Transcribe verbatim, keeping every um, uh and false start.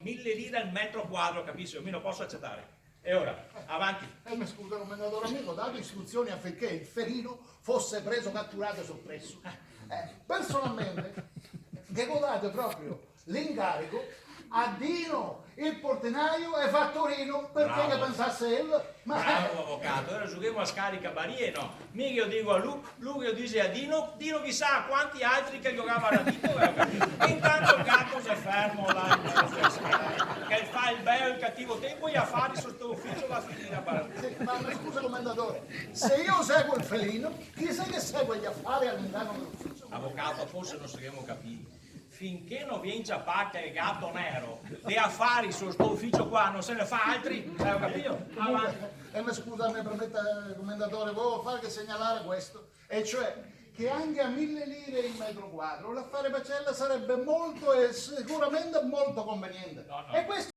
Mille lire al metro quadro, capisci? Mi no poso acetare. E ora, avanti. Eh, me scusa, comendatore, mi go dato istruzioni afinché el felino fose preso, caturato e sopreso. Eh, personalmente, ghe go dato proprio l'incarico a Dino, el portenaio e fatorino, parché che pensase el, ma... Bravo, avocato, ora giochemo a scaricabarie, no? Mi ghe lo digo a lu, lu ghe lo dise a Dino, Dino chisà a quanti altri che giocava a radito, eh, capito? E intanto el gato xe fermo là, che fa el bel e el cativo tempo, i afari so sto uficio va a finire a bar. Sì, ma me scusa, comendatore, se mi seguo el felino, chi xe che segue i afari al'interno de l'uficio? Avocato, forse no se semo capì. Finché no vien ciapà el gato nero, de afari so sto uficio qua no se ne fa altri, eh, go capìo? Avanti. E me scusa, me permeta, comendatore, volevo farghe segnalare questo, e cioè che anche a mille lire el metro quadro l'afare Bacella sarebbe molto e sicuramente molto conveniente. No, no. E questo